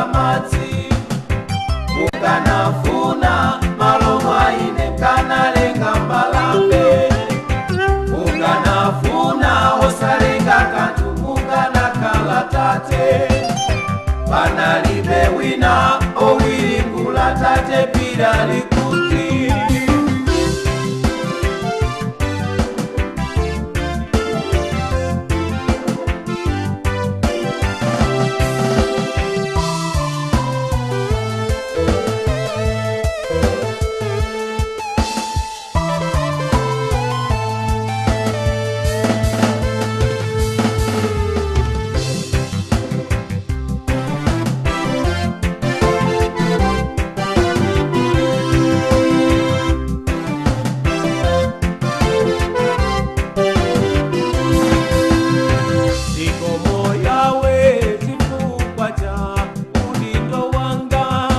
mukanalenga madzi, mukanafuna malo mwaine mukanalenga mbalambe, mukanafuna osalenga kanthu mukanakhala tate. Panalibe wina owiringula tate pira likuti. Zikomo yawe chifukwa cha udindo wanga,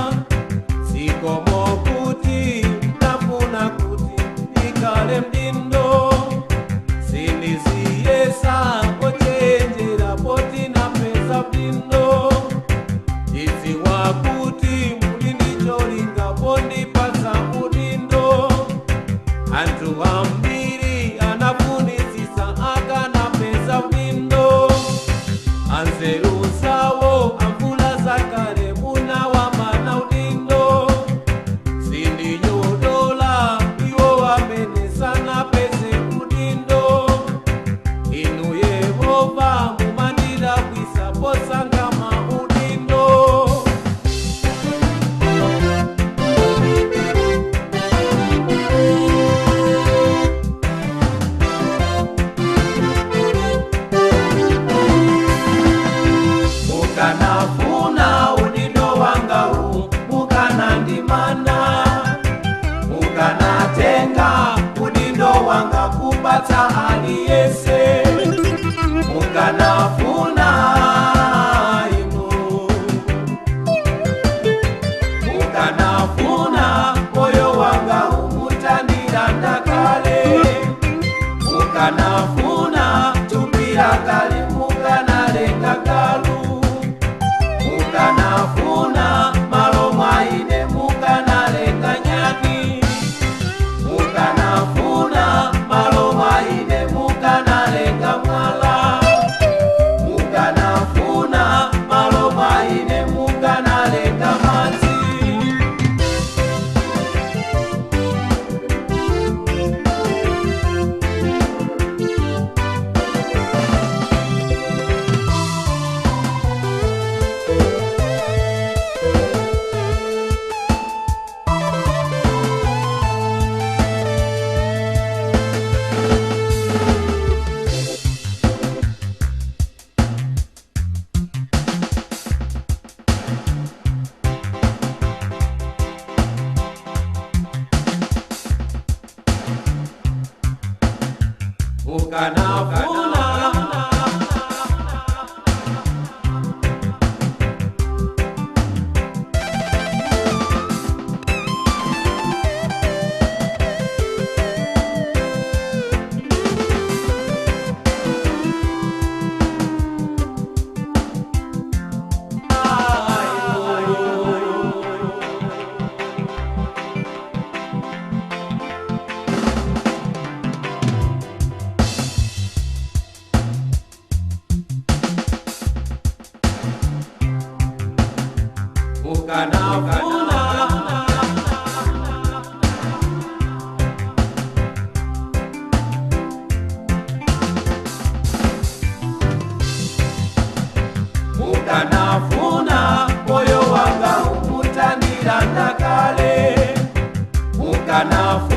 zikomo kuti ndafuna kuti ndikhale mdindo, sindiziyesa kochenjera poti napeza mdindo, ndidziwa kuti muli ndi cholinga pondipatsa udindo. Anthu ambiri anafunisisa akanapeza udindo, anzeru zawo amvula zakale munawamana udindo, sindinyodola iwo amene sanapeze udindo. Inu Yehova mumandidabwisa posankha maudindo. Mukanafuna udindo wanga uwu mukanandimana, mukanatenga udindo wanga kupatsa aliyese. Mukanafuna inu, mukanafuna moyo wanga umutandiranda kale, mukanafuna tupira kale mukanalenga kalu, mukanafuna malo mwaine mukanalenga nyani, mukanafuna malo mwaine mukanalenga mwala, mukanafuna malo mwaine mukanalenga madzi. Mukanafuna mukanafuna mukanafuna moyo wanga umutandiranda kale, mukanafuna.